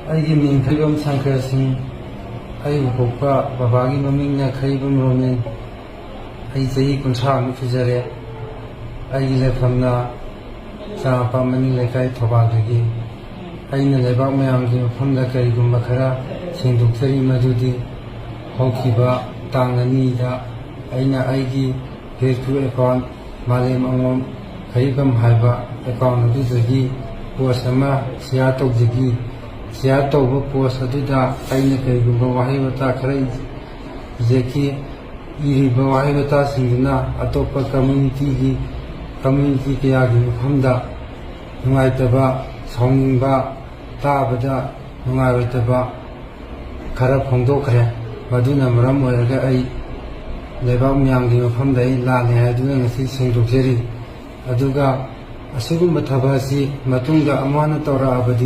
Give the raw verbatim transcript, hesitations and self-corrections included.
ꯑꯩꯒꯤ ꯃꯤꯡ ꯈꯩꯕꯝ ꯁꯪꯀꯔ ꯁꯤꯡ꯫ ꯑꯩꯕꯨ ꯄꯣꯛꯄ ꯕꯕꯥꯒꯤ ꯃꯃꯤꯡꯅ ꯈꯩꯕꯝ ꯔꯣꯃꯦꯟ꯫ ꯑꯩ ꯆꯍꯤ ꯀꯨꯟꯊ꯭ꯔꯥꯃꯨꯛ ꯁꯨꯖꯔꯦ꯫ ꯑꯩꯒꯤ ꯂꯩꯐꯝꯅ ꯆꯔꯥꯡꯄꯥꯠ ꯃꯅꯤꯡ ꯂꯩꯀꯥꯏ, ꯊꯧꯕꯥꯜꯗꯒꯤ꯫ ꯑꯩꯅ ꯂꯩꯕꯥꯛ ꯃꯌꯥꯝꯒꯤ ꯃꯐꯝꯗ ꯀꯔꯤꯒꯨꯝꯕ ꯈꯔ ꯁꯦꯡꯗꯣꯛꯆꯔꯤ, ꯃꯗꯨꯗꯤ ꯍꯧꯈꯤꯕ ꯇꯥꯡ ꯑꯅꯤꯗ ꯑꯩꯅ ꯑꯩꯒꯤ Facebook account ꯃꯥꯂꯦꯝ ꯑꯉꯣꯝ ꯈꯩꯕꯝ ꯍꯥꯏꯕ account ꯑꯗꯨꯗꯒꯤ post ꯑꯃ share ꯇꯧꯖꯈꯤ꯫ Share ꯇꯧꯕ post ꯑꯗꯨꯗ ꯑꯩꯅ ꯀꯔꯤꯒꯨꯝꯕ ꯋꯥꯍꯩ ꯋꯥꯇꯥ ꯈꯔ ꯏꯖꯈꯤ꯫ ꯏꯔꯤꯕ ꯋꯥꯍꯩ ꯋꯥꯇꯥꯁꯤꯡꯗꯨꯅ ꯑꯇꯣꯞꯄ communityꯒꯤ, community ꯀꯌꯥꯒꯤ ꯃꯐꯝꯗ ꯅꯨꯡꯉꯥꯏꯇꯕ, ꯁꯥꯎꯅꯤꯡꯕ, ꯇꯥꯕꯗ ꯅꯨꯡꯉꯥꯏꯔꯣꯏꯗꯕ ꯈꯔ ꯐꯣꯡꯗꯣꯛꯈ꯭ꯔꯦ꯫ ꯃꯗꯨꯅ ꯃꯔꯝ ꯑꯣꯏꯔꯒ ꯑꯩ ꯂꯩꯕꯥꯛ ꯃꯌꯥꯝꯒꯤ ꯃꯐꯝꯗ ꯑꯩ ꯂꯥꯜꯂꯦ ꯍꯥꯏꯗꯨꯅ ꯉꯁꯤ ꯁꯦꯡꯗꯣꯛꯆꯔꯤ꯫ ꯑꯗꯨꯒ ꯑꯁꯤꯒꯨꯝꯕ ꯊꯕꯛ ꯑꯁꯤ ꯃꯇꯨꯡꯗ ꯑꯃꯨꯛ ꯍꯟꯅ ꯇꯧꯔꯛꯑꯕꯗꯤ